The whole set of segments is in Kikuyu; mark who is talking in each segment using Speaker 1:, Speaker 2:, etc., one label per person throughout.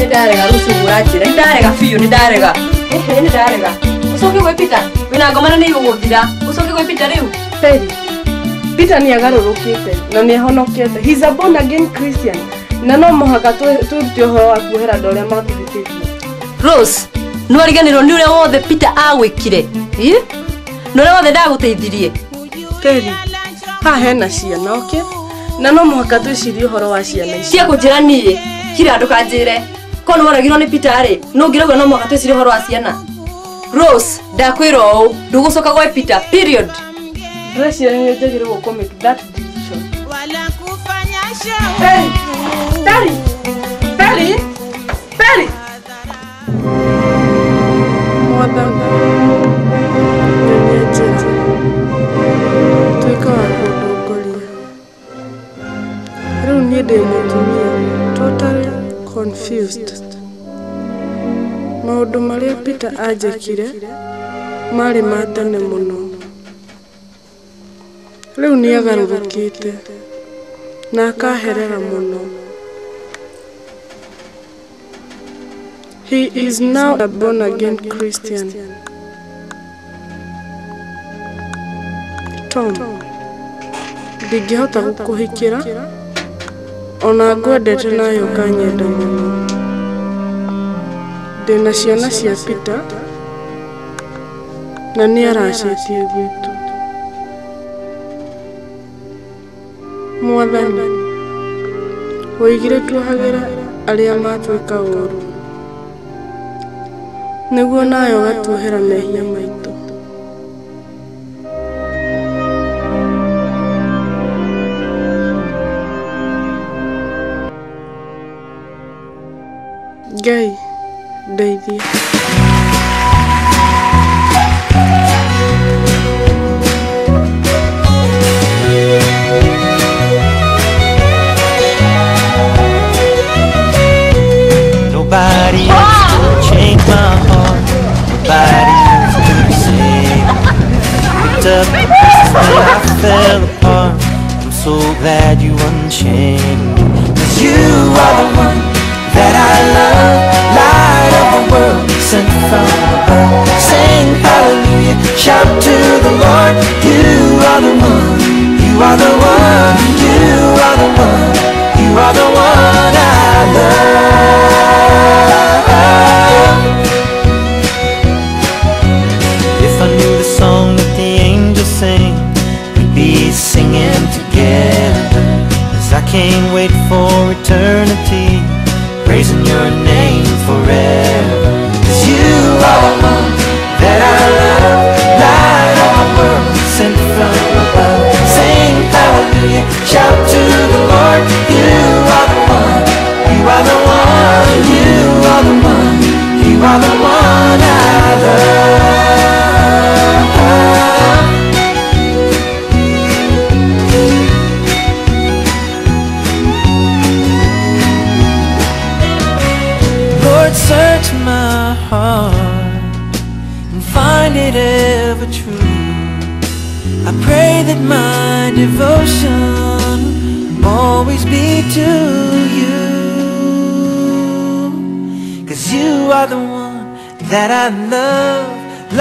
Speaker 1: Nĩ ndarega rũciũ ũranjĩra. Nĩ ndarega biũ, nĩ ndarega. Nĩ ndarega. Ũcoke gwĩ Peter. Wĩna ngomano nĩ igũgũthira. Ũcoke gwĩ Peter rĩu.
Speaker 2: Terry, Peter nĩ agarũrũkĩte na nĩ ahonokete. He's a born again Christian. Na no mũhaka twĩrute ũhoro wa kuohera andũ arĩa matũhĩtĩtie.
Speaker 1: Rose, nĩ wariganĩrwo nĩ ũrĩa wothe Peter agwĩkire. Ĩ? Nĩ ũrĩa wothe ndagũteithirie.
Speaker 2: Terry, haha hena ciana, okay? Na no mũhaka twĩcirie ũhoro wa ciana ici.
Speaker 1: Cia kũnjĩra niĩ, kira ndũkanjĩre. Korwo nĩ woragirwo nĩ Peter rĩ, no ngĩrauga no mũhaka twĩcirie ũhoro wa ciana. Rose, ndakwĩra ũũ, ndũgũcoka gwa Peter, period.
Speaker 2: Ndĩreciria nĩ njagĩrĩirwo kũ make that decision. Terry! Terry! Terry! Terry! Mwathani, nyonia njĩra. Tuĩka wa kũndongoria. Rĩu niĩ ndĩ mũtumia totally confused. Maũndũ marĩa Peter anjĩkire marĩ ma tene mũno. Rĩu nĩ agarũrũkĩte na akaherera mũno. He is now a born again Christian. Tom, ndingĩhota gũkũhikĩra ona ngwendete nawe ũkanyenda mũno. Ndĩna ciana cia Peter na nĩ aracĩtie gwitũ. Mwathani, woigire tuohagĩre arĩa matwĩka ũũru, nĩguo nawe ũgatuohera mehia maitũ. Ngai, ndeithia.
Speaker 3: Nobody else could change my heart. Nobody else could save me. Picked up the pieces when I fell apart. I'm so glad you unchained me. 'Cause you are the one that I love, light of the world, sent from above. Sing hallelujah, shout to the Lord. You are the one, you are the one, you are the one, you are the one I love. If I knew the song that the angels sing, we'd be singing together. 'Cause I can't wait for eternity, praising your name forever. 'Cause you are the one that I love, light of the world, sent from above. Sing hallelujah, shout to the Lord. You are the one, you are the one, you are the one, you are the one I love. Lord, search my heart and find it ever true. I pray that my devotion always be to you. 'Cause you are the one that I love,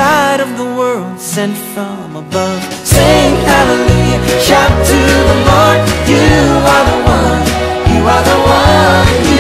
Speaker 3: light of the world, sent from above. Sing hallelujah, shout to the Lord. You are the one, you are the one.